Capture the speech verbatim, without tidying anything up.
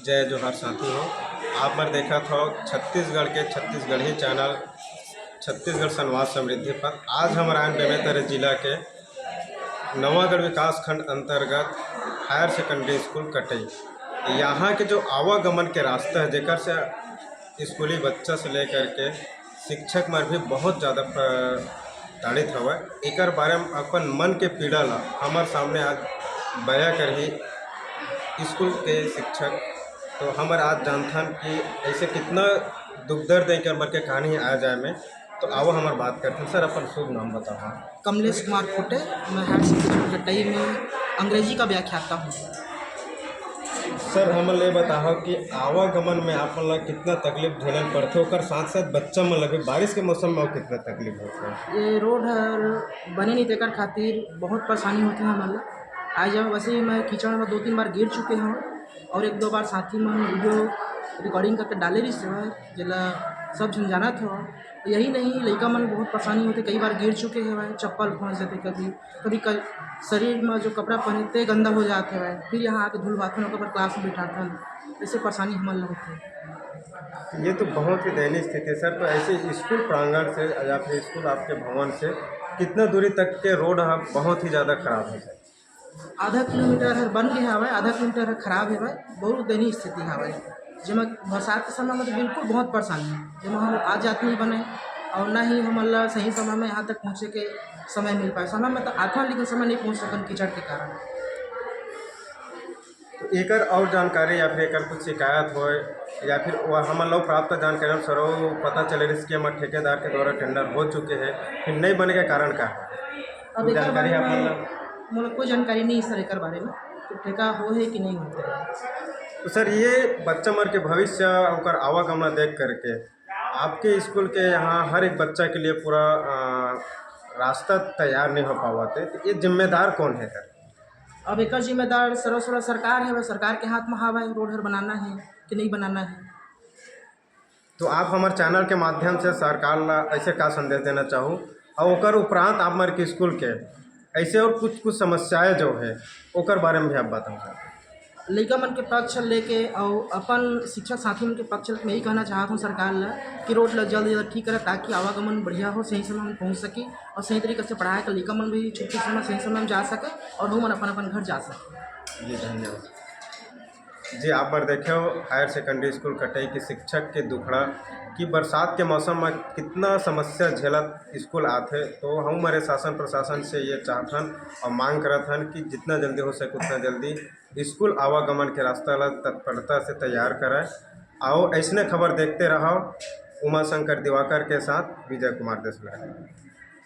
जय जोहार साथी हो, आप मन देखत हो छत्तीसगढ़ के छत्तीसगढ़ी चैनल छत्तीसगढ़ संवाद समृद्धि पर। आज हमर आयन बेमेतरा जिला के नवागढ़ विकास खंड अंतर्गत हायर सेकेंडरी स्कूल कटई। यहाँ के जो आवागमन के रास्ता है, जेकर से स्कूली बच्चा से लेकर के शिक्षक मन भी बहुत ज़्यादा प्रताड़ित हवय। एकर बारे में अपन मन के पीड़ा ला हमर सामने आज बया करही स्कूल के शिक्षक। तो हमर आज जानथन कि ऐसे कितना दुख दर्द है एकर मन के कहानी आ जाए में। तो आवो हमर बात करथन। सर, अपन शुभ नाम बताओ। कमलेश कुमार खुटे, मैं हायर सेकेंडरी स्कूल कटई में अंग्रेजी का व्याख्याता हूँ। सर, हमन ले बताओ कि आवागमन में आप मन ला कितना तकलीफ झेलल पड़थे, ओकर साथ साथ बच्चा मन ला भी बारिश के मौसम में अउ कितना तकलीफ होथे। ये रोड हर बने नहीं, तेकर खातिर बहुत परेशानी होथे हमन ला। आज जब वैसे ही मैं कीचड़ में दो तीन बार गिर चुके हूँ और एक दो बार साथी मन वीडियो रिकॉर्डिंग करके डाले रहिस हवय, जेला सब झन जानत हवय। यही नहीं, लइका मन बहुत परेशानी होथे, कई बार गिर चुके हवय, चप्पल फंस जाथे, कभी कभी क-, शरीर में जो कपड़ा पहने ते गंदा हो जात हवय, फिर यहाँ आके धुलवाथन, ओकर बाद क्लास में बिठाथन, ऐसे परेशानी हमन ला होथे। ये तो बहुत ही दयनीय स्थिति है सर। तो ऐसे स्कूल प्रांगण से या फिर स्कूल आपके भवन से कितना दूरी तक के रोड है बहुत ही ज़्यादा खराब है सर? आधा किलोमीटर हर बन गए हवय, आधा किलोमीटर हर खराब हवय, बहुत दयनीय स्थिति हवय। जेमा बरसात के समय में तो बिल्कुल बहुत परेशानी है, जेमा हम आ जात नहीं बने और ना ही हमन ला सही समय में यहाँ तक पहुँचे के समय मिल पाए। समय में तो आथन, लेकिन समय नहीं पहुँच सकन कीचड़ के कारण। तो एकर और जानकारी या फिर एकर कुछ शिकायत होय या फिर वो हमन लोग प्राप्त जानकारी अनुसार वो पता चले रहिस कि हमर ठेकेदार के द्वारा टेंडर हो चुके हैं, फिर नहीं बने के कारण का है? अब एकर जानकारी बारे आप में मतलब मोला कोई जानकारी नहीं सर, एकर बारे में कि ठेका हो है कि नहीं हो है। तो सर, ये बच्चा मन के भविष्य, ओकर आवागमन देख करके आपके स्कूल के यहाँ हर एक बच्चा के लिए पूरा, अ, रास्ता तैयार नहीं हो पावत है, तो ये जिम्मेदार कौन है सर? अब एकर जिम्मेदार सर्वस्व सरकार है, वह सरकार के हाथ में हवय, रोड हर बनाना है कि नहीं बनाना है। तो आप हमारे चैनल के माध्यम से सरकार ला ऐसे का संदेश देना चाहूँ, और ओकर उपरांत आप हमारे स्कूल के ऐसे और कुछ कुछ समस्याएं जो है, ओकर बारे में भी आप बताओ। लइका मन के पक्ष लेके और अपन शिक्षक साथी मन के पक्ष लेके मैं यही कहना चाहत हूँ सरकार ला कि रोड ला जल्द से जल्द ठीक करे, ताकि आवागमन बढ़िया हो, सही समय में पहुँच सकी और सही तरीके से पढ़ाई कर लइका मन भी छुट्टी समय सही समय में जा सके और हमन अपन अपन घर जा सके। जी, धन्यवाद। जी, आप बर देखे हो हायर सेकेंडरी स्कूल कटई के शिक्षक के दुखड़ा कि बरसात के मौसम में कितना समस्या झेलत स्कूल आथे। तो हम हमारे शासन प्रशासन से ये चाहथन और मांग करत हन कि जितना जल्दी हो सके उतना जल्दी स्कूल आवागमन के रास्ता ला तत्परता से तैयार करय। आओ, ऐसने खबर देखते रहो उमा शंकर दिवाकर के साथ विजय कुमार देशमुख।